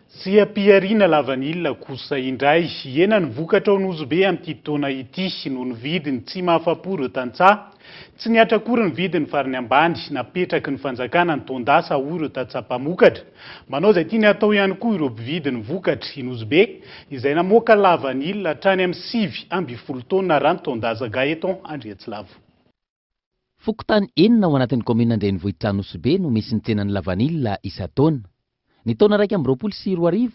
Seha-pihariana lavanila kosa indray. Hihena ny vokatra ao Nosy Be amin'ity taona ity noho ny vidiny tsy mahafa-po ireo tantsaha. Tsy nihatra akory ny vidiny farany ambany napetraky ny fanjakana ny taon-dasa hoy ireo tantsaha mpamokatra. Manao izay tiany hatao ihany koa ireo mpividy ny vokatr' i Nosy Be izay namoaka lavanila hatrany amin'ny 19 taonina raha ny taon-dasa Gaëtan Andriatsilavo. Fokontany enina ao anatin'ny kaominina an-drenivohitra Anosibe no misy ny tsenan'ny lavanila isan-taona. Ny taona 2021,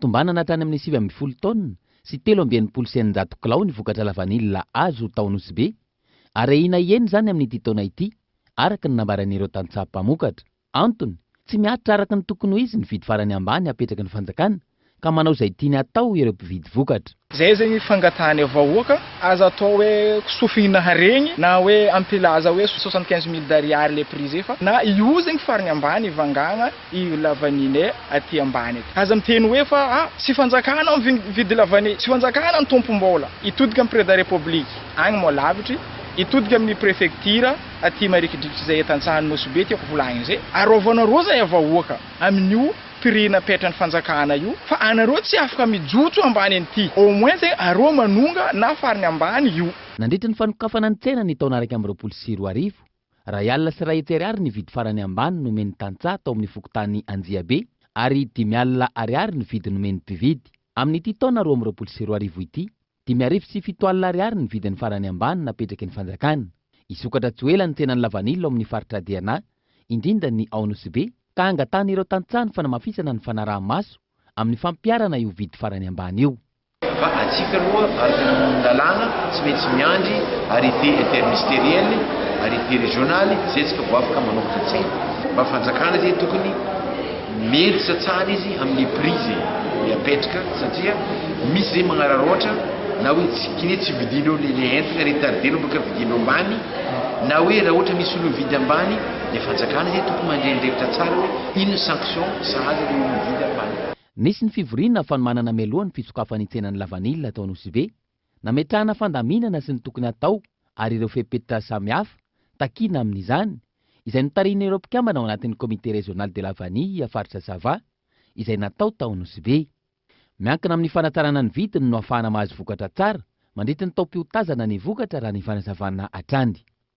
tombanana hatrany amin'ny 19 taonina sy 663 kilao ny vokatra lavanila azo tao Anosibe, ary ahiana hihena izany amin'ity taona ity, araka ny nambaran'ireo tantsaha mpamokatra. Antony, tsy mihatra araka ny tokony ho izy ny vidy farany ambany apetraky ny fanjakana ka manao izay tiany hatao ireo mpividy vokatra. Zay zegny fangatahanay vahoaka, aza atao hoe sofigny haregny na hoe ampilaza hoe 75 mille d'ariary le prix zay fa na io zegny farany ambany ivangagna io lavaninay aty ambany aty. Aza miteny hoe fa ah tsy fanjakana mividy lavanille, tsy fanjakana ny tompom-bola. Hitodika amin'ny président république agny moa lavitry, hitodika amin'ny préfecture aty marikidrikitry zay tantsahan'ny Nosy Be tiako volagny zay. Arovanareo zay vahoaka amin'io prix napetran'ny fanjakana io fa anareo tsy afaka mijotso ambany an'ity, au moins zegny areo manonga na farany ambany io. Nandritra ny fanokafana ny tsena ny taona 2021, 1100 ariary ny vidy farany ambany nomen'ny tantsaha tao amin'ny fokontany Anjiabe ary 50 ariary ny vidy nomen'ny mpividy. Amin'ity taona 2022 ity, 70 ariary ny vidin'ny farany ambany napetraky ny fanjakana. Hisokatra tsy ho ela ny tsenan'ny lavanila ao amin'ny faritra Diana, indrindra ny ao Nosy Be, ka angatahana ireo tantsaha ny fanamafisana ny fanaraha-maso amin'ny fampiharana io vidy farany ambany io. Fa atsika aloha araka ny lalàna tsy maintsy miandry arrêté interministériel, arrêté régional zay tsika vao afaka manokatra tsena. Mba fanjakana zay tokony miditra tsara izy amin'ny prix zay miapetraka satria misy zay magnararaotra na hoe tsy kine tsy vidinao le entana retardé-nao baka vidinao ambany na hoe raha ohatra misy olo mividy ambany le fanjakana zay tokony mandrendrehitra tsara hoe ino sanction sahaza le olo mividy ambany. Nisy ny fivoriana fanomanana mialoha ny fisokafan'ny tsenan'ny lavanila tao Nosy Be, nametrahana fandaminana sy ny tokony hatao ary ireo fepetra samihafa takiana amin'izany, izay notarihin'ireo mpikambana ao anatin'ny comité régional de la vanille faritra Sava, izay natao tao Nosy Be. Miankina amin'ny fanatsarana ny vidiny no ahafahana mahazo vokatra tsara mandritra ny taom-piotazana ny vokatra raha ny fanazavana hatrany.